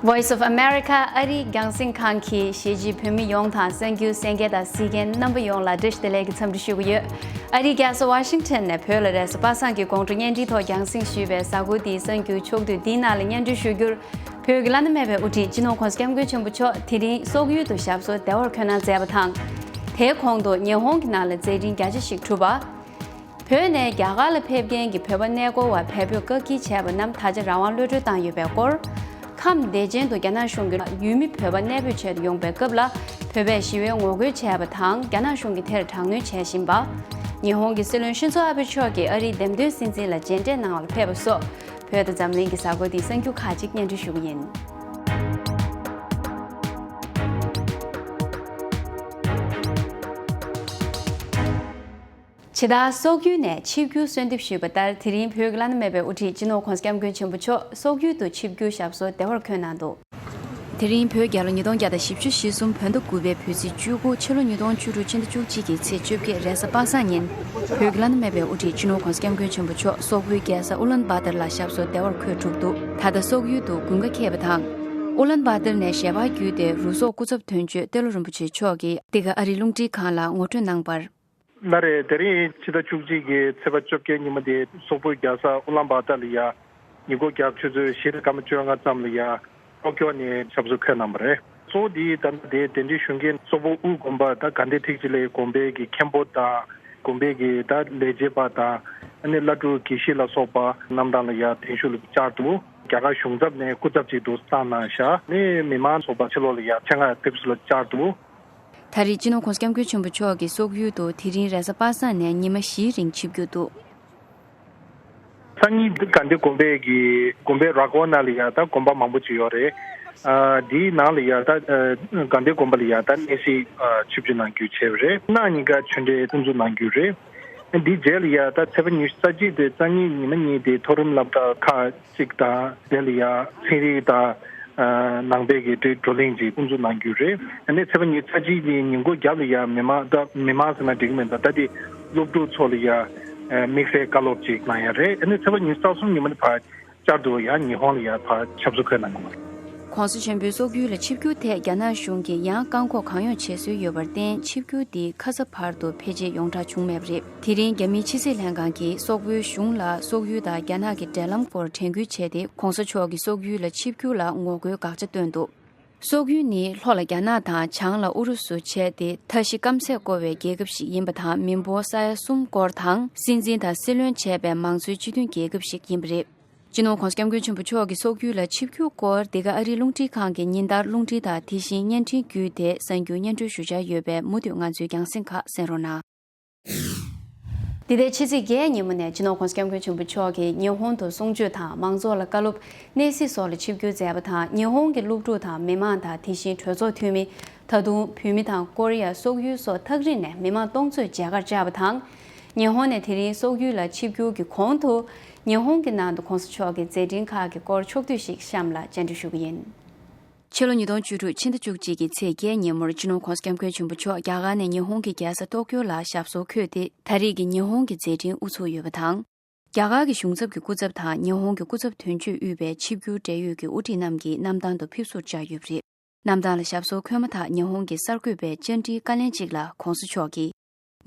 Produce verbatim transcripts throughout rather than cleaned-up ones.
Voice of America ཨ་རིའི་རྒྱང་སྲིང་ཁང་གིས་གཞིས་བྱེས་བོད་མི་ཡོངས་དང་གསར་འགྱུར་གསན་མཁན་དང་གཟིགས་མཁན་རྣམ་པ་ཡོངས་ལ་བཀྲ་ཤིས་བདེ་ལེགས་ཀྱི་འཚམས་འདྲི་ཞུ་གི་ཡོད། ཨ་རིའི་རྒྱལ་ས་ཝ་ཤིང་ཊོན་ནས་བོད་ལ་རེས་གཟའ་པ་སངས་ཀྱི་དགོང་དྲོ་བརྙན་འཕྲིན་ཐོག་རྒྱང་སྲིང་ཞུས་པའི་གཟའ་འཁོར་འདིའི་གསར་འགྱུར་ཕྱོགས་བསྡུས་འདིའི་ནང་ལ་སྙན་སྒྲོན་ཞུ་རྒྱུར། བོད་ཀྱི་བླ་ན་མེད་པའི་དབུ་ཁྲིད་སྤྱི་ནོར་༸གོང་ས་༸སྐྱབས་མགོན་ཆེན་པོ་མཆོག་དེ་རིང་སོག་ཡུལ་དུ་ཞབས་སོར་བདེ་བར་འཁོད་གནང་མཛད་པ་དང་། དེའི་གོང་དུ་ཉི་ཧོང་གི་ནང་ལ་མཛད་འཕྲིན་རྒྱ་ཆེ་ཞིག་གྲུབ་པ། བོད་ནས་རྒྱ་གར་ལ་ཕེབས་མཁན་གྱི་བོད་པ་གནས་སྐོར་བ་བལ་པོས་བཀག་སྐྱིལ་བྱས་པ་རྣམས་ད་ཆ་རང་དབང་གློད་གྲོལ་བཏང་ཡོད་པའི་སྐོར། ཁམས་བདེ་ཆེན་དུ་རྒྱ་ནག་གཞུང་གིས་ཡུལ་མི་བོད་པ་གནས་སྤོས་ཆེད་དུ་ཡོང་པའི་སྐབས་ལ་བོད་པས་ཞི་བའི་ངོ་རྒོལ་བྱས་པ་དང་རྒྱ་ནག་གཞུང་གིས་དེར་དྲག་གནོན་བྱེད་བཞིན་པ། ཉི་ཧོང་གི་སྲིད་བློན་ཤིན་ཛོ་ཨ་བྷེ་མཆོག་གིས་ཨ་རིའི་འདེམས་ཐོན་སྲིད་འཛིན་ལ་མཇལ་འཕྲད་གནང་བར་ཕེབས་པ་སོགས། བོད་དང་འཛམ་གླིང་གི་གཟའ་འཁོར་འདིའི་གསར་འགྱུར་ཁག་ཅིག་སྙན་སྒྲོན་ཞུ་གི་ཡིན། ཇི་ལྟར་སོག་ཡུལ་ནས་ཆིབས་བསྒྱུར་གསོལ་འདེབས་ཞུས་པ་ལྟར། དེ་རིང་བོད་ཀྱི་བླ་ན་མེད་པའི་དབུ་ཁྲིད་སྤྱི་ནོར་༸གོང་ས་༸སྐྱབས་མགོན་ཆེན་པོ་མཆོག་སོག་ཡུལ་དུ་ཆིབས་བསྒྱུར་ཞབས་སོར་བདེ་བར་འཁོད་གནང་འདུག་དེ་རིང་བོད་རྒྱལ་ལོ་ཉིས་སྟོང་བརྒྱ་དང་བཞི་བཅུ་ཞེ་གསུམ་བོད་ཟླ་དགུ་པའི་བོད་ཚེས་བཅུ་དགུ། ཕྱི་ལོ་ཉིས་སྟོང་བཅུ་དྲུག་ཕྱི་ཟླ་བཅུ་གཅིག་གི་ཚེས་བཅོ་བརྒྱད་རེས་གཟའ་པ་སངས་ཉིན། བོད་ཀྱི་བླ་ན་མེད་པའི་དབུ་ཁྲིད་སྤྱི་ནོར་༸གོང་ས་༸སྐྱབས་མགོན་ཆེན་པོ་མཆོག་སོག་པོའི་རྒྱལ་ས་ཨུ་ལན་བཱ་ཏར་ལ་ཞབས་སོར་བདེ་བར་འཁོད་གྲུབ་འདུག་ད་ལྟ་སོག་ཡུལ་དུ་དགུན་ཁ་འཁེལ་བ་དང་། ཨུ་ལན་བཱ་ཏར་ནས་ཞལ་པར་བརྒྱུད་དེ་རུ་སོག་སྐུ་ཚབ་དོན་གཅོད་ཏེ་ལོ་རིན་པོ་ཆེ་མཆོག་གིས་འདི་ག་ཨ་རིའི་རླུང་འཕྲིན་ཁང་ལ་ངོ་སྤྲོད་གནང་བར། ལགས་རེད། དེ་རིང་ཕྱི་ཟླ་བཅུ་གཅིག་གི་ཚེས་པ་བཅོ་བརྒྱད་ཉིན་མོ་དེ་སོག་པོའི་རྒྱལ་ས་ཨུ་ལན་བཱ་ཏར་ལ་ཡ། ཉིན་གུང་རྒྱབ་ཆུ་ཚོད་བཞི་དང་སྐར་མ་བཅོ་ལྔ་ཙམ་ལ་ཡ། ཏོ་ཀྱོ་ནས་ཞབས་སོར་འཁོད་གནང་བ་རེད། གཙོ་བོ་དེ་ད་ལྟ་དེ་གདན་འདྲེན་ཞུ་མཁན་སོག་པོ་དབུས་དགོན་པ་ད་དགའ་ལྡན་ཐེག་ཆེན་གླིང་དགོན་པའི་གི་མཁན་པོ་དང་། དགོན་པའི་གི་ད་ལས་བྱེད་པ་དང་། ཨ་ནི་བླ་སྤྲུལ་དགེ་བཤེས་ལ་སོགས་པ་རྣམས་དང་ལ་ཡ་གདན་ཞུ་ལ་བཅར་འདུག་རྒྱ་གར་གཞུང་ཚབ་ནས་སྐུ་ཚབ་ཅིག་ཏུ་བཏང་གནང་བཞག་ནི་མི་མང་ཚོགས་པ་ཕྱི་ལོགས་ལ་ཡ་ཆེད་མངགས་ཕེབས་བསུ་ལ་བཅར་འདུག་ད་རེས་སྤྱི་ནོར་༸གོང་ས་༸སྐྱབས་མགོན་ཆེན་པོ་མཆོག་གིས་སོག་ཡུལ་དུ་དེ་རིང་རེས་གཟའ་པ་སངས་ནས་ཉི་མ་བཞིའི་རིང་ཆིབས་བསྒྱུར་འདུག་སང་ཉིན་དགའ་ལྡན་དགོན་པའི་གི་དགོན་པའི་ར་སྐོར་ནང་ལ་ཡ་ད་དགོན་པ་མང་པོ་ཅིག་ཡོད་རེད། ཨ་འདིའི་ནང་ལ་ཡ་ད་ཨ་དགའ་ལྡན་དགོན་པ་ལ་ཡ་ད་གནས་གཟིགས་ཨ་ཆིབས་བསྒྱུར་གནང་རྒྱུ་བྱས་པ་རེད། གནངས་ཉིན་ཀ་ཆོས་འབྲེལ་དབུ་འཛུགས་གནང་རྒྱུ་རེད། འདིའི་རྗེས་ལ་ཡ་ད་ཚེས་པ་ཉི་ཤུ་རྩ་གཅིག་དེ་སང་ཉིན་ཉི་མ་གཉིས་དེ་མཐོ་རིམ་སློབ་གྲྭ་ཁག་ཅིག་དང་དེ་ལ་ཡ་ཚན་རིག་དང་ཨ་ནང་པའི་གི་བགྲོ་གླེང་ཅིག་དབུ་འཛུགས་གནང་རྒྱུ་རེད། ཨ་ནི་ཚེས་པ་ཉི་ཤུ་རྩ་གཅིག་གི་ཉིན་གུང་རྒྱབ་ལ་ཡ་མི་མང་ད་མི་མང་ཟེར་ན་འགྲིག་གི་མེད་ད་ད་དེ་སློབ་ཕྲུག་ཚོ་ལ་ཡ་དམིགས་བསལ་བཀའ་སློབ་ཅིག་གནང་ཡ་རེད། ཨ་ནི་ཚེས་པ་ཉི་ཤུ་རྩ་གསུམ་ཉིན་མོ་ནི་ཕར་བསྐྱར་དུ་ཡ་ཉི་ཧོང་ལ་ཡ་ཕར་ཞབས་སོར་འཁོད་གནང་གི་ཡོད། ༸གོང་ས་ཆེན་པོའི་སོག་ཡུལ་ལ་ཆིབས་བསྒྱུར་ཐད་རྒྱ་ནག་གཞུང་གིས་ཡང་བཀག་འགོག་གང་ཡོང་བྱེད་སྲོལ་ཡོད་པར་བརྟེན། ཆིབས་བསྒྱུར་འདི་ཁ་ས་བར་དུ་ཕལ་ཆེར་ཡོངས་གྲགས་བྱུང་མེད་པ་རེད། དེ་རིང་རྒྱ་མིའི་ཕྱི་སྲིད་ལྷན་ཁང་གིས་སོག་པོའི་གཞུང་ལ་སོག་ཡུལ་དང་རྒྱ་ནག་གི་འབྲེལ་ལམ་སྐོར་དྲན་སྐུལ་བྱས་ཏེ། ༸གོང་ས་མཆོག་གིས་སོག་ཡུལ་ལ་ཆིབས་བསྒྱུར་ལ་ངོ་རྒོལ་དགག་བྱ་བཏོན་འདུག་སོག་ཡུལ་ནི་ལྷོ་ལ་རྒྱ་ནག་དང་བྱང་ལ་ཨུ་རུ་སུ་བྱས་ཏེ། མཐའ་བཞི་སྐམ་སས་བསྐོར་བའི་རྒྱལ་ཁབ་ཞིག་ཡིན་པ་དང་། མི་འབོར་ས་ཡ་གསུམ་སྐོར་དང་། སྲིད་འཛིན་དང་སྲིད་བློན་བྱས་པའི་མང་གཙོའི་སྤྱི་མཐུན་རྒྱལ་ཁབ་ཞིག་ཡིན་པ་རེད། སྤྱི་ནོར་༸གོང་ས་༸སྐྱབས་མགོན་ཆེན་པོ་མཆོག་གིས་སོག་ཡུལ་ལ་ཆིབས་བསྒྱུར་སྐོར་འདི་ག་ཨ་རིའི་རླུང་འཕྲིན་ཁང་གི་ཉིན་ལྟར་རླུང་འཕྲིན་དང་དེ་བཞིན་བརྙན་འཕྲིན་བརྒྱུད་དེ་གསར་འགྱུར་སྙན་སྒྲོན་ཞུ་འཆར་ཡོད་པས། མུ་མཐུད་ང་ཚོའི་རྒྱང་སྲིང་ཁག་གསན་རོགས་གནང་། འདི་ཟླའི་ཕྱི་ཚེས་བརྒྱད་ཉིན་མོ་ནས་སྤྱི་ནོར་༸གོང་ས་༸སྐྱབས་མགོན་ཆེན་པོ་མཆོག་གིས་ཉི་ཧོང་དུ་གསུང་ཆོས་དང་མང་ཚོགས་ལ་བཀའ་སློབ། གནས་གཟིགས་སོགས་ལ་ཆིབས་བསྒྱུར་མཛད་པ་དང་། ཉི་ཧོང་གི་སློབ་ཕྲུག་དང་མི་མང་དང་དེ་བཞིན་གྲོས་ཚོགས་འཐུས་མི། ད་དུང་བོད་མི་དང་ཀོ་རི་ཡ། སོག་ཡུལ་སོགས་ཐག་རིང་ནས་མི་མང་སྟོང་ཚོས་མཇལ་ཁར་བཅར་བ་དང་། ཉི་ཧོང་ནས་དེ་རིང་སོག་ཡུལ་ལ་ཆིབས་བསྒྱུར་གྱི་གོང་དུ། ཉི་ཧོང་གི་ནང་དུ་༸གོང་ས་མཆོག་གི་མཛད་འཕྲིན་ཁག་གི་སྐོར་ཕྱོགས་བསྡུས་ཤིག་གཤམ་ལ་སྙན་སྒྲོན་ཞུ་གི་ཡིན། ཕྱི་ལོ་ཉིས་སྟོང་བཅུ་དྲུག་ཕྱི་ཟླ་བཅུ་གཅིག་གི་ཚེས་བརྒྱད་ཉིན་མོར་སྤྱི་ནོར་༸གོང་ས་༸སྐྱབས་མགོན་ཆེན་པོ་མཆོག་རྒྱ་གར་ནས་ཉི་ཧོང་གི་རྒྱལ་ས་ཏོ་ཀྱོ་ལ་ཞབས་སོར་འཁོད་དེ། ད་རེས་ཀྱི་ཉི་ཧོང་གི་མཛད་འཕྲིན་དབུ་ཚུགས་ཡོད་པ་དང་། རྒྱ་གར་གྱི་གཞུང་ཚབ་ཀྱི་སྐུ་ཚབ་དང་ཉི་ཧོང་གི་སྐུ་ཚབ་དོན་གཅོད་དབུས་པའི་ཆིབས་བསྒྱུར་འབྲེལ་ཡོད་ཀྱི་དབུ་ཁྲིད་རྣམས་ཀྱིས་གནམ་ཐང་དུ་ཕེབས་བསུར་བཅར་ཡོད་པ་རེད། གནམ་ཐང་ལ་ཞབས་སོར་འཁོད་མ་ཐག་ཉི་ཧོང་གི་གསར་འགོད་པས་བཅར་འདྲིའི་བཀའ་ལན་གཅིག་ལ་༸གོང་ས་མཆོག་གིས།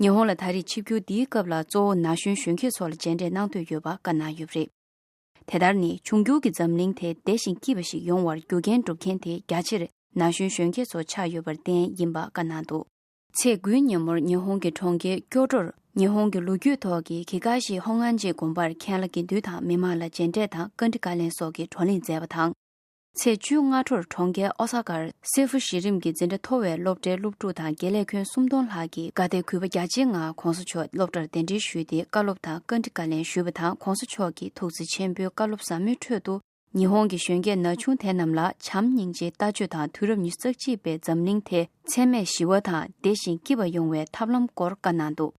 ཉི་ཧོང་ལ་ད་རེས་ཆིབས་བསྒྱུར་འདིའི་སྐབས་ལ་གཙོ་བོ་ན་གཞོན་གཞོན་སྐྱེས་ཚོ་ལ་མཇལ་འཕྲད་གནང་འདོད་ཡོད་པ་བཀའ་གནང་ཡོད་པ་རེད། དེ་ལྟར་ནི་འབྱུང་འགྱུར་གྱི་འཛམ་གླིང་དེ་བདེ་ཞིང་སྐྱིད་པ་ཞིག་ཡོང་བར་རྒྱུ་རྐྱེན་སྒྲུབ་མཁན་དེ་རྒྱ་ཆེར་ན་གཞོན་གཞོན་སྐྱེས་ཚོ་ཆགས་ཡོད་པར་བརྟེན་ཡིན་པ་བཀའ་གནང་འདུག་ཚེས་དགུའི་ཉིན་མོར་ཉི་ཧོང་གི་གྲོང་ཁྱེར་ཀྱོ་ཏོར་ཉི་ཧོང་གི་ལོ་རྒྱུས་ཐོག་གི་གྷི་གྷ་ཤི་ཧོང་ཨན་ཇི་དགོན་པར་མཁན་བླ་དགེ་འདུན་དང་མི་མང་ལ་མཇལ་འཕྲད་དང་བཀའ་འདྲི་བཀའ་ལན་སོགས་ཀྱི་བགྲོ་གླེང་མཛད་པ་དང་། ཚེས་བཅུ་སྔ་དྲོར་གྲོང་ཁྱེར་ཨོ་ས་ཀར་སེ་ཧྥུ་གཞི་རིམ་གྱི་འཛིན་གྲྭ་མཐོ་བའི་སློབ་གྲྭའི་སློབ་ཕྲུག་དང་དགེ་ལས་ཁྱོན་སུམ་སྟོང་ལྷག་གིས་དགའ་དད་གུས་པ་རྒྱ་ཆེའི་ངང་༸གོང་ས་མཆོག་སློབ་གྲྭར་གདན་འདྲེན་ཞུས་ཏེ། བཀའ་སློབ་དང་བཀའ་འདྲི་བཀའ་ལན་ཞུས་པ་དང་། ༸གོང་ས་མཆོག་གིས་ཐུགས་བརྩེ་ཆེན་པོའི་བཀའ་སློབ་ཟབ་མོའི་ཁྲོད་དུ། ཉི་ཧོང་གི་གཞོན་སྐྱེས་ན་ཆུང་དེ་རྣམས་ལ་བྱམས་སྙིང་རྗེའི་ལྟ་སྤྱོད་དང་། དུས་རབས་ཉི་ཤུ་རྩ་གཅིག་པའི་འཛམ་གླིང་དེ་འཚེ་མེད་ཞི་བ་དང་བདེ་ཞིང་སྐྱིད་པ་ཡོང་བའི་ཐབས་ལམ་སྐོར་བཀའ་གནང་འདུག་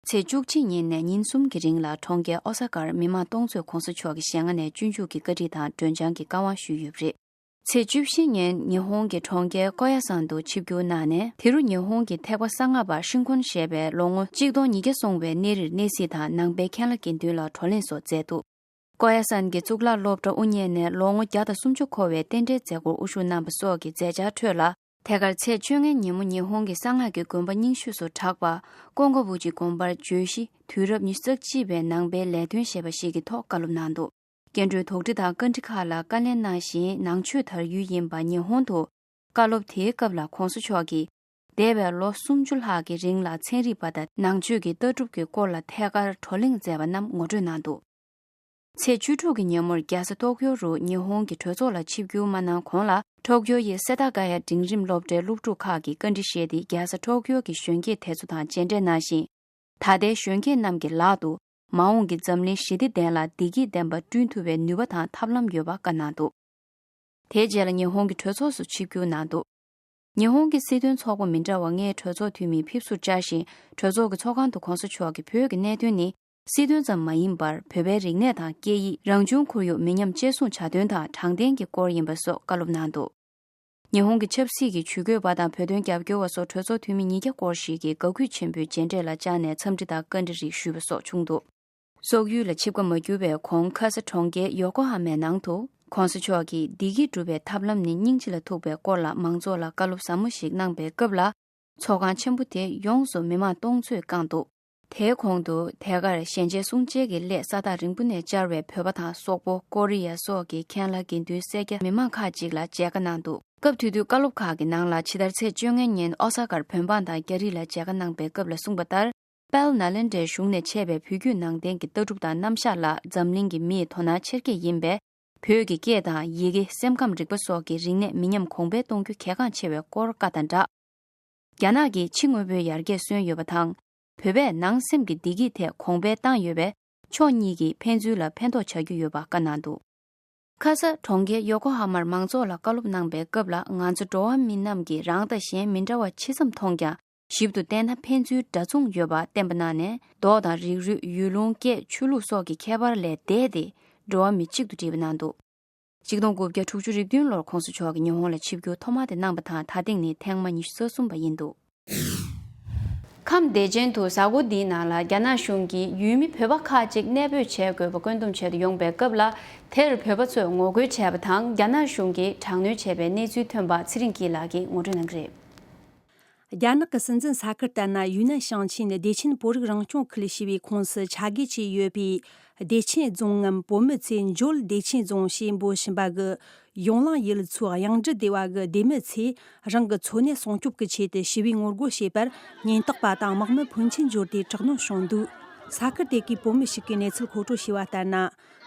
ཚེས་བཅུ་གཅིག་ཉིན་ནས་ཉིན་གསུམ་གྱི་རིང་ལ་གྲོང་ཁྱེར་ཨོ་ས་ཀར་མི་མང་སྟོང་ཚོས་༸གོང་ས་མཆོག་གི་ཞལ་སྔ་ནས་སྤྱོད་འཇུག་གི་བཀའ་ཁྲིད་དང་མགྲོན་བྱང་གི་བཀའ་དབང་ཞུས་ཡོད་པ་རེད། ཚེས་བཅུ་བཞི་ཉིན་ཉི་ཧོང་གི་གྲོང་ཁྱེར་ཀོ་ཡ་སང་དུ་ཆིབས་བསྒྱུར་གནང་ནས། དེ་རུ་ཉི་ཧོང་གི་ཐེག་པ་གསང་སྔགས་པ་ཧྲིན་ཁོན་ཞེས་པས་ལོ་ངོ་གཅིག་སྟོང་ཉིས་བརྒྱ་སོང་བའི་གནས་རིར་གནས་གཟིགས་དང་ནང་པའི་མཁན་བླ་དགེ་འདུན་ལ་བགྲོ་གླེང་སོགས་མཛད་འདུག་ཀོ་ཡ་སན་གྱི་གཙུག་ལག་སློབ་གྲྭ་དབུ་བརྙེས་ནས་ལོ་ངོ་བརྒྱ་དང་སུམ་ཅུ་འཁོར་བའི་རྟེན་འབྲེལ་མཛད་སྒོར་དབུ་བཞུགས་གནང་བ་སོགས་ཀྱི་མཛད་འཆར་ཁྲོད་ལ། ཐད་ཀར་ཚེས་བཅོ་ལྔའི་ཉིན་མོ་ཉི་ཧོང་གི་གསང་སྔགས་ཀྱི་དགོན་པ་རྙིང་ཤོས་སུ་གྲགས་པ་ཀོང་ཀ་བུ་ཅི་དགོན་པར་བརྗོད་གཞི་དུས་རབས་ཉི་ཤུ་རྩ་གཅིག་པའི་ནང་པའི་ལས་དོན་ཞེས་པ་ཞིག་གི་ཐོག་བཀའ་སློབ་གནང་འདུག་སྐྱེ་འགྲོའི་དོགས་འདྲི་དང་བཀའ་འདྲི་ཁག་ལ་བཀའ་ལན་གནང་བཞིན་ནང་ཆོས་དར་ཡུལ་ཡིན་པ་ཉི་ཧོང་དུ། བཀའ་སློབ་དེའི་སྐབས་ལ་༸གོང་ས་མཆོག་གིས། འདས་པའི་ལོ་སུམ་ཅུ་ལྷག་གི་རིང་ལ་ཚན་རིག་པ་དང་ནང་ཆོས་ཀྱི་ལྟ་གྲུབ་ཀྱི་སྐོར་ལ་ཐད་ཀར་བགྲོ་གླེང་མཛད་པ་རྣམས་ངོ་སྤྲོད་གནང་འདུག་ཚེས་བཅུ་དྲུག་གི་ཉིན་མོར་རྒྱལ་ས་ཏོག་ཀྱོ་རུ་ཉི་ཧོང་གི་གྲོས་ཚོགས་ལ་ཆིབས་བསྒྱུར་མ་གནང་གོང་ལ། ཊོག་ཀྱོ་ཡི་སེ་ཏཱ་ཀ་ཡ་འབྲིང་རིམ་སློབ་གྲྭའི་སློབ་ཕྲུག་ཁག་གིས་བཀའ་འདྲི་བཤད་དེ། རྒྱལ་ས་ཊོག་ཀྱོ་གི་གཞོན་སྐྱེས་དེ་ཚོ་དང་མཇལ་འཕྲད་གནང་ཞིང་། ད་ལྟའི་གཞོན་སྐྱེས་རྣམས་ཀྱི་ལག་ཏུ་མ་འོངས་ཀྱི་འཛམ་གླིང་ཞི་བདེ་ལྡན་ལ་བདེ་སྐྱིད་ལྡན་པ་བསྐྲུན་ཐུབ་པའི་ནུས་པ་དང་ཐབས་ལམ་ཡོད་པ་བཀའ་གནང་འདུག་དེའི་རྗེས་ལ་ཉི་ཧོང་གི་གྲོས་ཚོགས་སུ་ཆིབས་བསྒྱུར་གནང་འདུག་ཉི་ཧོང་གི་སྲིད་དོན་ཚོགས་པ་མི་འདྲ་བ་ལྔའི་གྲོས་ཚོགས་འཐུས་མིས་ཕེབས་བསུར་བཅར་ཞིང་། གྲོས་ཚོགས་ཀྱི་ཚོགས་ཁང་དུ་༸གོང་ས་མཆོག་གིས་བོད་ཀྱི་གནད་དོན་ནི་སྲིད་དོན་ཙམ་མ་ཡིན་པར། བོད་པའི་རིག་གནས་དང་སྐད་ཡིག་རང་བྱུང་ཁོར་ཡུག་མི་ཉམས་གཅེས་སྲུང་བྱ་དོན་དང་དྲང་བདེན་གྱི་སྐོར་ཡིན་པ་སོགས་བཀའ་སློབ་གནང་འདུག་ཉི་ཧོང་གི་ཆབ་སྲིད་ཀྱི་ཇུས་འགོད་པ་དང་བོད་དོན་རྒྱབ་སྐྱོར་བ་སོགས་གྲོས་ཚོགས་འཐུས་མི་ཉིས་བརྒྱ་སྐོར་ཞིག་གིས་དགའ་གུས་ཆེན་པོས་མཇལ་འཕྲད་ལ་བཅར་ནས་འཚམས་འདྲི་དང་བཀའ་འདྲི་རིགས་ཞུས་པ་སོགས་བྱུང་འདུག་སོག་ཡུལ་ལ་ཆིབས་ཁ་མ་བསྒྱུར་བའི་གོང་། ཁ་ས་གྲོང་ཁྱེར་ཡོ་ཀོ་ཧ་མའི་ནང་དུ། ༸གོང་ས་མཆོག་གིས་བདེ་སྐྱིད་སྒྲུབ་པའི་ཐབས་ལམ་ནི་སྙིང་རྗེ་ལ་ཐུག་པའི་སྐོར་ལ་མང་ཚོགས་ལ་བཀའ་སློབ་ཟབ་མོ་ཞིག་གནང་པའི་སྐབས་ལ། ཚོགས་ཁང་ཆེན་པོ་དེ་ཡོངས་སུ་མི་མང་སྟོང་ཚོས་བཀང་འདུག་དེའི་གོང་དུ། ཐད་ཀར་ཞལ་མཇལ་གསུང་མཇལ་གྱི་སླད་ས་ཐག་རིང་པོ་ནས་བཅར་བའི་བོད་པ་དང་སོག་པོ། ཀོ་རི་ཡ་སོགས་ཀྱི་མཁན་བླ་དགེ་འདུན་སེར་སྐྱ་མི་མང་ཁག་ཅིག་ལ་མཇལ་ཁ་གནང་འདུག་སྐབས་དེ་དུས་བཀའ་སློབ་ཁག་གི་ནང་ལ། ཕྱི་ཟླ་ཚེས་བཅོ་ལྔའི་ཉིན་ཨོ་ས་ཀར་བོད་འབངས་དང་རྒྱ་རིགས་ལ་མཇལ་ཁ་གནང་པའི་སྐབས་ལ་གསུངས་པ་ལྟར། དཔལ་ནཱ་ལེནྡྲའི་གཞུང་ནས་མཆེད་པའི་བོད་བརྒྱུད་ནང་བསྟན་གྱི་ལྟ་གྲུབ་དང་རྣམ་གཞག་ལ་འཛམ་གླིང་གི་མིས་དོ་སྣང་ཆེར་སྐྱེད་ཡིན་པས། བོད་ཀྱི་སྐད་དང་ཡི་གེ། སེམས་ཁམས་རིག་པ་སོགས་ཀྱི་རིག་གནས་མི་ཉམས་གོང་འཕེལ་གཏོང་རྒྱུ་གལ་འགངས་ཆེ་བའི་སྐོར་བཀའ་དང་སྦྲགས། རྒྱ་ནག་གིས་ཕྱི་དངོས་པོའི་ཡར་རྒྱས་སོན་ཡོད་པ་དང་། བོད་པས་ནང་སེམས་ཀྱི་བདེ་སྐྱིད་ཐད་གོང་འཕེལ་བཏང་ཡོད་པས། ཕྱོགས་གཉིས་ཀྱིས་ཕན་ཚུན་ལ་ཕན་ཐོགས་བྱ་རྒྱུ་ཡོད་པ་བཀའ་གནང་འདུག་ཁ་ས་གྲོང་ཁྱེར་ཡོ་ཀོ་ཧ་མར་མང་ཚོགས་ལ་བཀའ་སློབ་གནང་པའི་སྐབས་ལ། ང་ཚོ་འགྲོ་བ་མི་རྣམས་ཀྱིས་རང་དང་གཞན་མི་འདྲ་བ་ཇི་ཙམ་མཐོང་ཀྱང་། ཞིབ་ཏུ་བལྟས་ན་ཕན་ཚུན་འདྲ་མཚུངས་ཡོད་པ་བསྟན་པ་གནང་ནས། མདོག་དང་རིགས་རུས། ཡུལ་ལུང་། སྐད། ཆོས་ལུགས་སོགས་ཀྱི་ཁྱད་པར་ལས་འདས་ཏེ། འགྲོ་བ་མི་གཅིག་ཏུ་བསྒྲིལ་བ་གནང་འདུག་ཆིག་སྟོང་དགུ་བརྒྱ་དྲུག་ཅུ་རེ་བདུན་ལོར་༸གོང་ས་མཆོག་གིས་ཉི་ཧོང་ལ་ཆིབས་བསྒྱུར་ཐོག་མ་དེ་གནང་པ་དང་། ད་ཐེངས་ནི་ཐེངས་མ་ཉི་ཤུ་རྩ་གསུམ་པ་ཡིན་འདུག་ཁམས་བདེ་ཆེན་དུ་གཟའ་འཁོར་འདིའི་ནང་ལ་རྒྱ་ནག་གཞུང་གིས་ཡུལ་མི་བོད་པ་ཁག་ཅིག་གནས་སྤོས་བྱེད་དགོས་པ་བཀོད་འདོམས་བྱེད་དུ་ཡོང་པའི་སྐབས་ལ། དེར་བོད་པ་ཚོས་ངོ་རྒོལ་བྱས་པ་དང་། རྒྱ་ནག་གཞུང་གིས་དྲག་གནོན་བྱས་པའི་གནས་ཚུལ་ཐོན་པ་ཚེ་རིང་སྐྱིད་ལགས་ཀྱིས་ངོ་སྤྲོད་གནང་གི་རེད། རྒྱ་ནག་གི་སྲིད་འཛིན་ས་ཁུལ་ལྟར་ན། ཡུན་ནན་ཞིང་ཆེན་བདེ་ཆེན་བོད་རིགས་རང་སྐྱོང་ཁུལ་ཞེས་པའི་ཁོངས་སུ་ཆ་བགོས་བྱས་ཡོད་པའི་བདེ་ཆེན་རྫོང་ངམ། བོད་མི་ཚོས་འཇོལ་བདེ་ཆེན་རྫོང་ཞེས་འབོད་བཞིན་པ་གི་ཡོང་ལང་ཡུལ་ཚོའི་གཡང་འབྲི་སྡེ་བ་གི་སྡེ་མི་ཚོས་རང་གི་འཚོ་གནས་སྲུང་སྐྱོབ་ཀྱི་ཆེད་དུ་ཞི་བའི་ངོ་རྒོལ་བྱས་པར། ཉེན་རྟོག་པ་དང་དམག་མི་ཕོན་ཆེན་འབྱོར་ཏེ་དྲག་གནོན་བྱུང་འདུག་ས་ཁུལ་དེ་གའི་བོད་མི་ཞིག་གིས་གནས་ཚུལ་མཁོ་སྤྲོད་བྱས་པ་ལྟར་ན།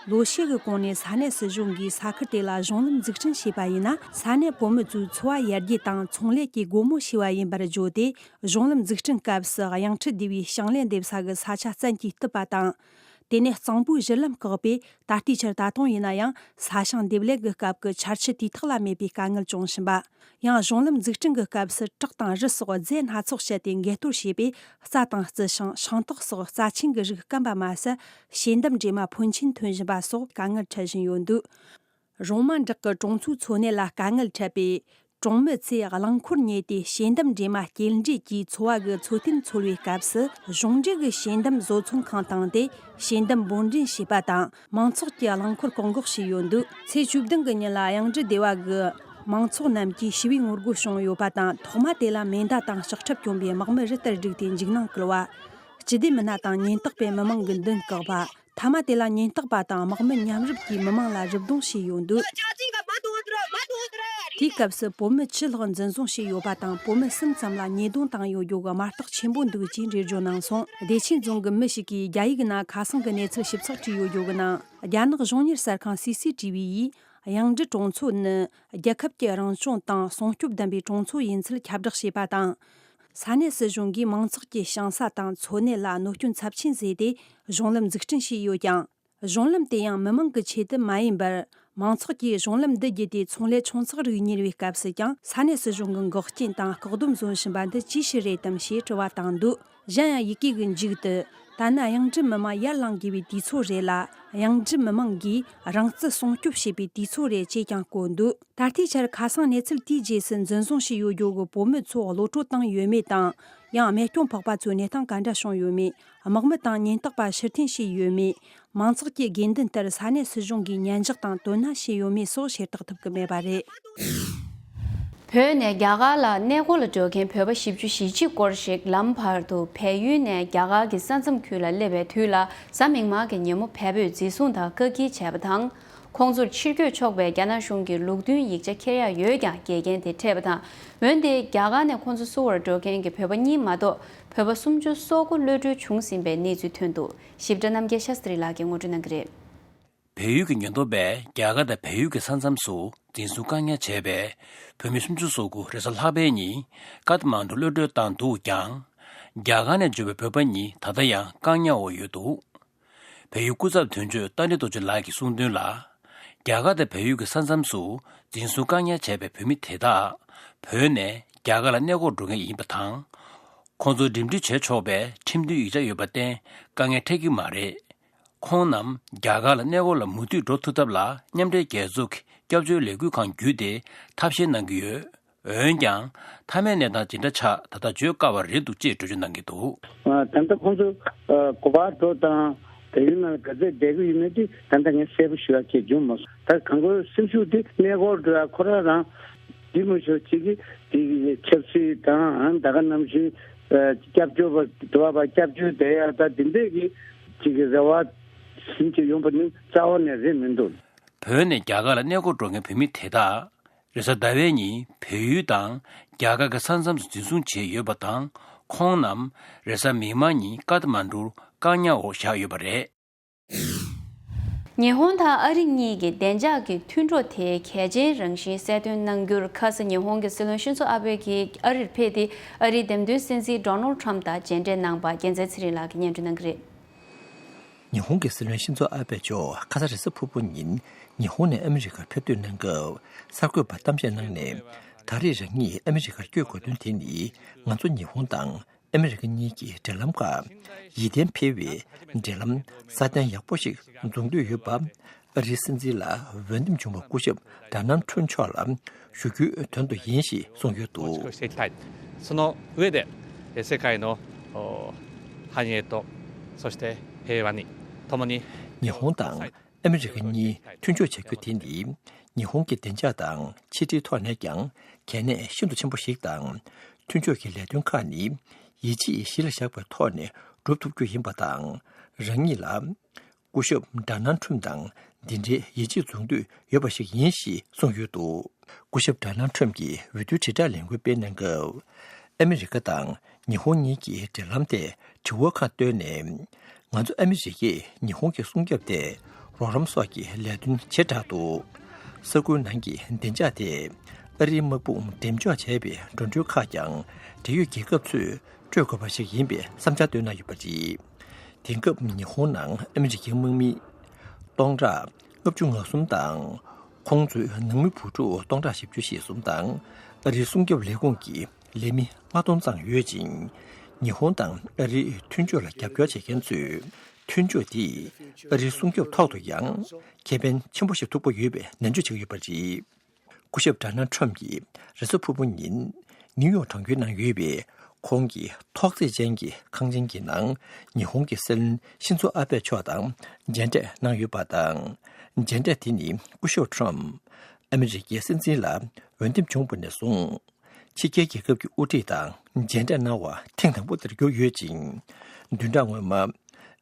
ལོ་ཤས་ཀྱི་གོང་ནས་ས་གནས་སྲིད་གཞུང་གིས་ས་ཁུལ་དེ་ལ་གཞུང་ལམ་འཛུགས་སྐྲུན་བྱས་པ་ཡིན་ན། ས་གནས་བོད་མི་ཚོའི་འཚོ་བ་ཡར་རྒྱས་དང་ཚོང་ལས་ཀྱི་སྒོ་མོ་ཕྱེ་བ་ཡིན་པར་བརྗོད་དེ། གཞུང་ལམ་འཛུགས་སྐྲུན་སྐབས་སུ་གཡང་ཁྲི་སྡེ་བའི་ཞིང་ལས་འདེབས་ས་གི་ས་ཆ་བཙན་གྱིས་བཏུབ་པ་དང་། དེ་ནས་གཙང་པོའི་གཞི་ལམ་བཀག་པས། ད་ལྟའི་ཆར་ད་དུང་ཡིན་ན་ཡང་ས་ཞིང་འདེབས་ལས་ཀྱི་སྐབས་ཀྱི་འཆར་ཆུ་དུས་ཐོག་ལ་མེད་པའི་དཀའ་ངལ་བྱུང་བཞིན་པ། ཡང་གཞུང་ལམ་འཛུགས་སྐྲུན་གྱི་སྐབས་སུ་བྲག་དང་རི་སོགས་རྫས་སྣ་ཚོགས་བཤལ་ཏེ་འགས་གཏོར་བྱས་པས། རྩྭ་དང་རྩི་ཤིང་། ཤིང་ཏོག་སོགས་རྩ་ཆེན་གྱི་རིགས་སྐམ་པ་མ་ཟད། ཞེ་འདམ་འདྲེས་མ་ཕོན་ཆེན་ཐོན་བཞིན་པ་སོགས་དཀའ་ངལ་འཕྲད་བཞིན་ཡོད་འདུག་རོང་མ་འབྲོག་གི་གྲོང་ཚོའི་འཚོ་གནས་ལ་དཀའ་ངལ་འཕྲད་པས། གྲོང་མི་ཚོས་རླངས་འཁོར་ཉོས་ཏེ་ཞེ་འདམ་འདྲེས་མ་སྐྱེལ་འདྲེན་གྱིས་འཚོ་བ་གི་འཚོ་རྟེན་འཚོལ་བའི་སྐབས་སུ། གཞུང་འབྲེལ་གྱི་ཞེ་འདམ་བཟོ་ཚོང་ཁང་བཏང་སྟེ། ཞེ་འདམ་འབོར་འདྲེན་བྱས་པ་དང་། མང་ཚོགས་ཀྱིས་རླངས་འཁོར་བཀག་འགོག་བྱས་ཡོད་འདུག་ཚེས་བཅུ་བདུན་གྱི་ཉིན་ལ་གཡང་འབྲི་སྡེ་བ་གི་མང་ཚོགས་རྣམས་ཀྱིས་ཞི་བའི་ངོ་རྒོལ་བྱུང་ཡོད་པ་དང་། ཐོག་མ་དེ་ལ་མེ་མདའ་དང་ལྕགས་ཁྲབ་གྱོན་པའི་དམག་མི་རི་ལྟར་བསྒྲིགས་ཏེ་འཇིགས་སྣང་བསྐུལ་བ། སྤྱི་བདེ་མི་སྣ་དང་ཉེན་རྟོག་པས་མི་མང་གི་མདུན་བཀག་པ། མཐའ་མ་དེ་ལ་ཉེན་རྟོག་པ་དང་དམག་མི་མཉམ་རུབ་ཀྱིས་མི་མང་ལ་རུབ་རྡུང་བྱས་ཡོད་འདུག་དེའི་སྐབས་སུ་བོད་མི་བཅུ་ལྷག་འཛིན་བཟུང་བྱས་ཡོད་པ་དང་། བོད་མི་གསུམ་ཙམ་ལ་ཉེས་རྡུང་བཏང་ཡོད་རྒྱུ་གི་དམར་རྟགས་ཆེན་པོ་འདུག་ཅེས་འགྲེལ་བརྗོད་གནང་སོང་། བདེ་ཆེན་རྫོང་གི་མི་ཞིག་གིས་རྒྱ་ཡིག་ནང་ཁ་སང་གི་གནས་ཚུལ་ཞིབ་ཚགས་བྲིས་ཡོད་རྒྱུ་གི་ནང་། རྒྱ་ནག་གཞུང་གཉེར་གསར་ཁང་སི་སི་ཊི་ཝི་ཡིས། གཡང་འབྲི་གྲོང་ཚོ་ནི་རྒྱལ་ཁབ་ཀྱི་རང་སྐྱོང་དང་སྲུང་སྐྱོབ་ལྡན་པའི་གྲོང་ཚོ་ཡིན་ཚུལ་ཁྱབ་བསྒྲགས་བྱས་པ་དང་། ས་གནས་སྲིད་གཞུང་གིས་མང་ཚོགས་ཀྱི་ཞིང་ས་དང་འཚོ་གནས་ལ་གནོད་སྐྱོན་ཚབས་ཆེན་བཟོས་ཏེ་གཞུང་ལམ་འཛུགས་སྐྲུན་བྱས་ཡོད་ཀྱང་། གཞུང་ལམ་དེ་ཡང་མི་མང་གི་ཆེད་དུ་མ་ཡིན་པར། མང་ཚོགས་ཀྱིས་གཞུང་ལམ་འདི་བརྒྱུད་དེ་ཚོང་ལས་ཆུང་ཚགས་རིགས་གཉེར་བའི་སྐབས་སུ་ཀྱང་། ས་གནས་སྲིད་གཞུང་གི་འགོག་རྐྱེན་དང་བཀག་སྡོམ་བཟོ་བཞིན་པ་འདི་ཅིའི་ཕྱིར་རེད་དམ་ཞེས་དྲི་བ་བཏང་འདུག་གཞན་ཡང་ཡི་གེ་གི་མཇུག་ཏུ། ད་ནི་གཡང་འབྲི་མི་མང་ཡར་ལངས་དགོས་པའི་དུས་ཚོད་རེད་ལ། གཡང་འབྲི་མི་མང་གིས་རང་བཙན་སྲུང་སྐྱོབ་བྱེད་པའི་དུས་ཚོད་རེད་ཅེས་ཀྱང་བཀོད་འདུག་ད་ལྟའི་ཆར་ཁ་སང་གནས་ཚུལ་དེའི་རྗེས་སུ་འཛིན་བཟུང་བྱས་ཡོད་རྒྱུ་གི་བོད་མི་ཚོ་གློད་བཀྲོལ་བཏང་ཡོད་མེད་དང་། ཡང་རྨས་སྐྱོན་ཕོག་པ་ཚོའི་གནས་སྟངས་ག་འདྲ་བྱུང་ཡོད་མེད། དམག་མི་དང་ཉེན་རྟོག་པ་ཕྱིར་འཐེན་བྱས་ཡོད་མེད། མང་ཚོགས་ཀྱི་དགོས་འདུན་ལྟར་ས་གནས་སྲིད་གཞུང་གིས་ཉན་འཇོག་དང་དོ་སྣང་བྱས་ཡོད་མེད་སོགས་ཤེས་རྟོགས་ཐུབ་ཀྱི་མེད་པ་རེད། བོད་ནས་རྒྱ་གར་ལ་གནས་སྐོར་ལ་འགྲོ་མཁན་བོད་པ་བཞི་བཅུ་ཞེ་གཅིག་སྐོར་ཞིག་ལམ་བར་དུ་བལ་ཡུལ་ནས་རྒྱ་གར་གྱི་ས་མཚམས་ཁུལ་ལ་སླེབས་པའི་དུས་ལ་གཟའ་མིག་དམར་གྱི་ཉིན་མོ་བལ་པོས་འཛིན་བཟུང་དང་བཀག་སྐྱིལ་བྱས་པ་དང་། ཁོང་ཚོར་ཕྱིར་སྐྱོད་ཆོག་པའི་རྒྱ་ནག་གཞུང་གི་ལུགས་མཐུན་ཡིག་ཆ་འཁྱེར་ཡག་ཡོད་ཀྱང་འགལ་རྐྱེན་དེ་འཕྲད་པ་དང་། འོན་ཏེ་རྒྱ་གར་ནས་ཁོང་ཚོ་བསུ་བར་འགྲོ་མཁན་གྱི་བོད་པ་གཉིས་མ་གཏོགས་བོད་པ་སུམ་ཅུ་སོ་དགུ་གློད་གྲོལ་བྱུང་ཟིན་པའི་གནས་ཚུལ་ཐོན་འདུག་ཞིབ་ཕྲ་རྣམ་རྒྱལ་ཤཱ་སྟྲི་ལགས་ཀྱིས་ངོ་སྤྲོད་གནང་གི་རེད། བལ་ཡུལ་གྱི་ཉེན་རྟོག་པས་རྒྱ་གར་དང་བལ་ཡུལ་གྱི་ས་མཚམས་སུ་འཛིན་བཟུང་བཀག་ཉར་བྱས་པའི་བོད་མི་སུམ་ཅུ་སོ་དགུ་རེས་གཟའ་ལྷག་པའི་ཉིན་ཀཏ་མན་ཌུ་གློད་གྲོལ་བཏང་འདུག་ཀྱང་། རྒྱ་གར་ནས་འབྱོར་བའི་བོད་པ་གཉིས་ད་ལྟ་ཡང་བཀག་ཉར་འོག་ཡོད་འདུག་བལ་ཡུལ་སྐུ་ཚབ་དོན་གཅོད་རྟ་མགྲིན་རྡོ་རྗེ་ལགས་ཀྱིས་གསུངས་དོན་ལ། རྒྱ་གར་དང་བལ་ཡུལ་གྱི་ས་མཚམས་སུ་འཛིན་བཟུང་བཀག་ཉར་བྱས་པའི་བོད་མི་དེ་དག་བོད་ནས་རྒྱ་གར་ལ་གནས་སྐོར་འགྲོ་མཁན་ཡིན་པ་དང་། ཁོང་ཚོར་འགྲིམ་འགྲུལ་བྱེད་ཆོག་པའི་ཁྲིམས་མཐུན་ཡིག་ཆ་ཡོད་པར་བརྟེན་དཀའ་ངལ་འཕྲད་ཀྱི་མ་རེད། ཁོང་རྣམས་རྒྱ་གར་ལ་གནས་སྐོར་ལ་མུ་མཐུད་འགྲོ་ཐུབ་ཐབས་ལ་མཉམ་འབྲེལ་རྒྱལ་ཚོགས་ཀྱི་སྐྱབས་བཅོལ་ལས་འགུལ་ཁང་བརྒྱུད་དེ་ཐབས་ཤེས་གནང་གི་ཡོད། འོན་ཀྱང་། མཐའ་མའི་གནས་སྟངས་ཇི་འདྲ་ཆགས་ད་ལྟ་བརྗོད་དཀའ་བ་རེད་འདུག་ཅེས་འགྲེལ་བརྗོད་གནང་གི་འདུག་ཨ། ད་ལྟ་ཁོང་ཚོ་ཨ་ག་པར་འགྲོ་དང་བལ་ཡུལ་ནང་ག་ཚོད་བསྡད་ཀྱི་ཡོད་མེད་དེ་ད་ལྟ་ངས་གསལ་པོ་ཞུ་ཡག་ཅིག་བྱུང་མ་སོང་། ད་གང་གོ་སེམས་ཤུགས་དེ་གནས་སྐོར་འགྲོ་ཡག་ཁོ་རང་རང་འདི་མ་ཞོ་གཅིག་གིས་དེ་གི་ཆབ་སྲིད་དང་ད་ག་ནང་བཞིན་ཨ་སྐྱབས་བཅོལ་བ་འགྲོ་བ་སྐྱབས་བཅོལ་བསྡད་ཡག་ད་དེ་འདྲས་ཀྱི་གཅིག་གི་རེ་བ་བཞིན་གྱི་ཡོང་པ་ནི་རྩ་བ་ནས་རེད་མི་འདུག་བོད་ནས་རྒྱ་གར་ལ་གནས་སྐོར་འགྲོ་མཁན་བོད་མི་དེ་དག་རེས་གཟའ་ཟླ་བའི་ཉིན་བལ་ཡུལ་དང་རྒྱ་གར་གྱི་ས་མཚམས་སུ་འཛིན་བཟུང་བྱས་ཡོད་པ་དང་། ཁོང་རྣམས་རེས་གཟའ་མིག་དམར་ཉིན་ཀཏ་མན་ཌུར་བཀག་ཉར་འོག་བཞག་ཡོད་པ་རེད། ཉི་ཧོང་དང་ཨ་རི་གཉིས་ཀྱི་བདེ་འཇགས་ཀྱི་མཐུན་གྲོགས་དེ་གལ་ཆེན་རང་བཞིན་གསལ་སྟོན་གནང་རྒྱུར། ཁ་ས་ཉི་ཧོང་གི་སྲིད་བློན་ཤིན་ཛོ་ཨ་བྷེ་གིས་ཨ་རིར་ཕེབས་ཏེ་ཨ་རིའི་འདེམས་ཐོན་སྲིད་འཛིན་ཌོ་ནལ་ཌི་ཊརམ་ཕི་དང་མཇལ་འཕྲད་གནང་པ་རྒྱལ་མཚན་ཚེ་རིང་ལགས་ཀྱིས་སྙན་སྒྲོན་གནང་གི་རེད། ཉི་ཧོང་གི་སྲིད་བློན་ཤིན་ཛོ་ཨ་བྷེ་མཆོག་ཁ་ས་རེས་གཟའ་ཕུར་བུ་ཉིན་ཉི་ཧོང་ནས་ཨ་མི་རི་ཀར་ཕེབས་ཐོན་གནང་སྐབས་གསར་འགོད་པར་གཏམ་བཤད་གནང་ནས། ད་རེས་རང་ཉིད་ཨ་མི་རི་ཀར་བསྐྱོད་དགོས་དོན་དེ་ནི་ང་ཚོ་ཉི་ཧོང་དང་ཨ་མི་རི་ཀ་གཉིས་ཀྱི་འབྲེལ་ལམ་ཁག་ཡིད་བརྟན་འཕེར་བའི་འབྲེལ་ལམ་སྲ་བརྟན་ཡག་པོ་ཞིག་འཛུགས་འདོད་ཡོད་པ། ཨ་རིའི་སྲིད་འཛིན་ལ་འོས་འདེམས་བྱུང་བ་སྐུ་ཞབས་ཌོ་ནལ་ཌི་ཊརམ་ཕི་མཆོག་ལ་ཞུ་རྒྱུའི་དོན་དུ་ཡིན་ཞེས་གསུངས་ཡོད་འདུག། していきたい。その上で、え世界のお繁栄と、そして平和に共に ཉི་ཧོང་དང་ཨ་མི་རི་ཀ་གཉིས་མཐུན་ཕྱོགས་བྱ་རྒྱུ་དེ་ནི་ཉི་ཧོང་གི་བདེ་འཇགས་དང་ཕྱི་འབྲེལ་ཐོག་ནས་ཀྱང་གལ་གནད་ཤིན་ཏུ་ཆེན་པོ་ཞིག་དང་། མཐུན་ཕྱོགས་ཀྱི་ལས་དོན་ཁག་ནི་ཡིད་ཆེས་གཞི་ལ་བཞག་པའི་ཐོག་ནས་སྒྲུབ་ཐུབ་རྒྱུ་ཡིན་པ་དང་། རང་ཉིད་ལ་སྐུ་ཞབས་ཌོ་ནལ་ཌི་ཊརམ་ཕི་དང་འདི་འདྲའི་ཡིད་ཆེས་འཛོམས་འདོད་ཡོད་པ་ཞིག་ཡིན་ཞེས་གསུངས་ཡོད་འདུག། སྐུ་ཞབས་ཌོ་ནལ་ཌི་ཊརམ་ཕི་གྱིས་འོས་བསྡུའི་དྲིལ་བསྒྲགས་ལས་འགུལ་སྤེལ་གནང་སྐབས། ཨ་མི་རི་ཀ་དང་ཉི་ཧོང་གཉིས་ཀྱི་འབྲེལ་ལམ་ཐད་དྲི་བ་ཁག་བཏོན་ནས། ང་ཚོ་ཨ་མི་རི་ཀས་ཉི་ཧོང་གི་སྲུང་སྐྱོབ་ཐད་རོགས་རམ་སོགས་ཀྱི་ལས་དོན་བྱེ་བྲག་ཏུ། ས་ཁུལ་ནང་གི་བདེ་འཇགས་ཐད་ཨ་རིའི་དམག་དཔུང་འགྲེམས་འཇོག་བྱས་པའི་འགྲོ་གྲོན་ཁག་ཀྱང་འབྲེལ་ཡོད་རྒྱལ་ཁབ་ཚོས་སྤྲོད་དགོས་པ་ཞིག་ཡིན་པའི་བསམ་འཆར་བཏོན་གནང་ཡོད་པ་རེད། དེང་སྐབས་ཉི་ཧོང་ནང་ཨ་མི་རི་ཀའི་དམག་མི་སྟོང་ཕྲག་ལྔ་བཅུ་ང་གསུམ་དང་། ཁོང་ཚོའི་ནང་མི་བུ་ཕྲུག་སྟོང་ཕྲག་བཞི་བཅུ་ཞེ་གསུམ་དང་། ཨ་རིའི་སྲུང་སྐྱོབ་ལས་ཁུངས་ཀྱི་ལས་མི་ལྔ་སྟོང་ཙམ་ཡོད་ཅིང་། ཉི་ཧོང་དང་ཨ་རིའི་མཐུན་ཕྱོགས་ལ་རྒྱབ་སྐྱོར་བྱེད་མཁན་ཚོས་མཐུན་ཕྱོགས་འདིས་ཨ་རིའི་སྲུང་སྐྱོབ་ཐོག་ཏུ་ཡང་ཁེ་ཕན་ཆེན་པོ་ཞིག་ཐུག་པ་ཡོད་པའི་ནན་བརྗོད་བྱེད་ཀྱི་ཡོད་པ་རེད། སྐུ་ཞབས་ཌོ་ནལ་ཌི་ཊརམ་ཕི་གྱིས་རེས་གཟའ་ཕུར་བུ་ཉིན་ནིའུ་ཡོག་གྲོང་ཁྱེར་ནང་ཡོད་པའི་ཁོང་གི་ཐོག་བརྩེགས་ཅན་གྱི་ཁང་ཆེན་གྱི་ནང་ཉི་ཧོང་གི་སྲིད་བློན་ཤིན་ཛོ་ཨ་བྷེ་མཆོག་དང་མཇལ་འཕྲད་གནང་ཡོད་པ་དང་། མཇལ་འཕྲད་དེ་ནི་སྐུ་ཞབས་ཊརམ་ཕི་ཨ་མི་རི་ཀའི་སྲིད་འཛིན་ལ་འོས་འདེམས་བྱུང་བ་ནས་བཟུང་། ཕྱི་རྒྱལ་རྒྱལ་ཁབ་ཀྱི་དབུ་ཁྲིད་དང་མཇལ་འཕྲད་གནང་བ་ཐེངས་དང་པོ་དེར་གྱུར་ཡོད་ཅིང་། བདུན་ཕྲག་སྔོན་མ་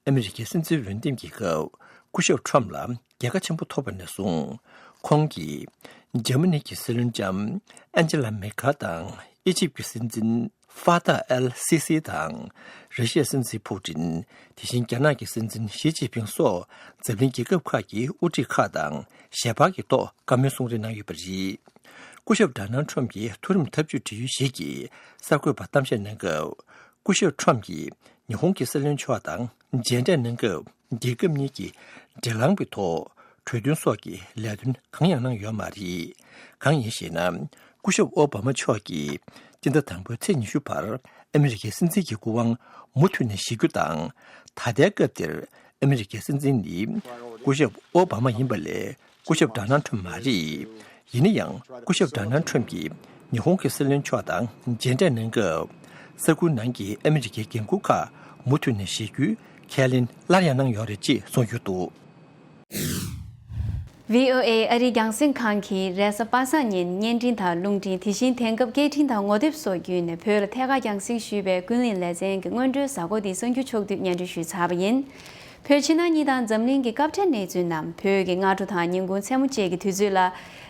ཨ་མི་རི་ཀའི་སྲིད་འཛིན་འོས་འདེམས་ཀྱི་སྐབས་སྐུ་ཞབས་ཊརམ་ཕི་ལ་རྒྱལ་ཁ་ཆེན་པོ་ཐོབ་པ་ནས་བཟུང་། ཁོང་གིས་འཇར་མ་ནི་གི་སྲིད་བློན་ལྕམ་ཨན་ཇེ་ལ་མེར་ཁལ་དང་ཨི་ཇིབ་ཀྱི་སྲིད་འཛིན་ཧྥ་ཏཱ་ཨེལ་སི་སི་དང་། ར་ཤི་ཡའི་སྲིད་འཛིན་ཕུ་ཏིན། དེ་བཞིན་རྒྱ་ནག་གི་སྲིད་འཛིན་ཞི་ཅིན་ཕིང་སོགས་འཛམ་གླིང་རྒྱལ་ཁབ་ཁག་གི་དབུ་ཁྲིད་ཁག་དང་ཞལ་པར་གྱི་ཐོག་བཀའ་མོལ་གསུང་རེས་གནང་ཡོད་པ་རེད། སྐུ་ཞབས་ཌོ་ནལ་ཊརམ་ཕི་གྱི་མཐོ་རིམ་ཐབས་ཇུས་འབྲེལ་ཡོད་ཞིག་གིས་གསར་འགོད་པར་གཏམ་བཤད་གནང་སྐབས། སྐུ་ཞབས་ཊརམ་ཕི་གྱིས་ཉི་ཧོང་གི་སྲིད་བློན་མཆོག་དང་མཇལ་འཕྲད་གནང་སྐབས། རྒྱལ་ཁབ་གཉིས་ཀྱི་འབྲེལ་ལམ་གྱི་ཐོག་གྲོས་མཐུན་སོགས་ཀྱི་ལས་དོན་གང་ཡང་གནང་ཡོད་མ་རེད། གང་ཡིན་ཞེ་ན། སྐུ་ཞབས་ཨོ་བྷ་མ་མཆོག་གིས་སྤྱི་ཟླ་དང་པོའི་ཚེས་ཉི་ཤུ་བར་ཨ་མི་རི་ཀའི་སྲིད་འཛིན་གྱི་སྐུ་དབང་མུ་མཐུད་ནས་བཞེས་རྒྱུ་དང་། ད་ལྟའི་སྐབས་འདིར་ཨ་མི་རི་ཀའི་སྲིད་འཛིན་ནི་སྐུ་ཞབས་ཨོ་བྷ་མ་ཡིན་པ་ལས། སྐུ་ཞབས་ཌོ་ནལ་ཊརམ་ཕི་མ་རེད། ཡིན་ན་ཡང་སྐུ་ཞབས་ཌོ་ནལ་ཊརམ་ཕི་གྱིས་ཉི་ཧོང་གི་སྲིད་བློན་མཆོག་དང་མཇལ་འཕྲད་གནང་སྐབས། ས་ཁུལ་ནང་གི་ཨ་མི་རི་ཀའི་འགན་འཁུར་ཁག་མུ་མཐུད་ནས་བཞེས་རྒྱུའི་ ཁས་ལེན་སླར་ཡང་གནང་ཡོད་རེད་ཅེས་གསུངས་ཡོད་འདུག། བྷི་ཨོ་ཨེ་ཨ་རིའི་རྒྱང་སྲིང་ཁང་གིས་རེས་གཟའ་པ་སངས་ཉིན་བརྙན་འཕྲིན་དང་རླུང་འཕྲིན། དེ་བཞིན་དེང་སྐབས་སྐད་འཕྲིན་དང་ངོ་དེབ་སོགས་བརྒྱུད་ནས་བོད་ལ་ཐད་ཀར་རྒྱང་སྲིང་ཞུས་པའི་ཀུན་གླེང་ལེ་ཚན་གྱི་སྔོན་འགྲོའི་གཟའ་འཁོར་འདི་གསར་འགྱུར་ཕྱོགས་བསྡུས་སྙན་སྒྲོན་ཞུས་ཚར་བ་ཡིན། བོད་ཕྱི་ནང་གཉིས་དང་འཛམ་གླིང་གི་སྐབས་འཕྲལ་གནས་ཚུལ་རྣམས་བོད་ཀྱི་སྔ་དྲོ་དང་ཉིན་གུང་མཚན་མོ་བཅས་ཀྱི་དུས་ཚོད་ལ།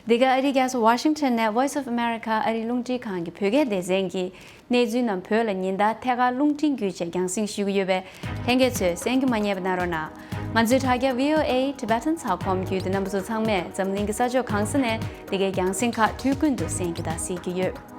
འདི་ག་ཨ་རིའི་རྒྱལ་ས་ཝ་ཤིང་ཊོན་ནས་Voice of America ཨ་རིའི་རླུང་འཕྲིན་ཁང་གི་བོད་སྐད་སྡེ་ཚན་གྱིས། གནས་ཚུལ་རྣམས་བོད་ལ་ཉིན་ལྟར་ཐད་ཀར་རླུང་འཕྲིན་བརྒྱུད་བཅས་རྒྱང་སྲིང་ཞུ་གི་ཡོད་པས། ལྷན་རྒྱས་ཚོས་གསན་རྒྱུ་མ་བསྙེལ་བ་གནང་རོགས་གནང་། ང་ཚོའི་དྲ་རྒྱ་V O A Tibetan dot com བརྒྱུད་དུ་རྣམ་པ་ཚོ་ཚང་མས་འཛམ་གླིང་གི་ས་ཕྱོགས་གང་ས་ནས་འདི་གའི་རྒྱང་སྲིང་ཁག་དུས་ཀུན་ཏུ་གསན་རྒྱུ་དང་གཟིགས་རྒྱུ་ཡོད།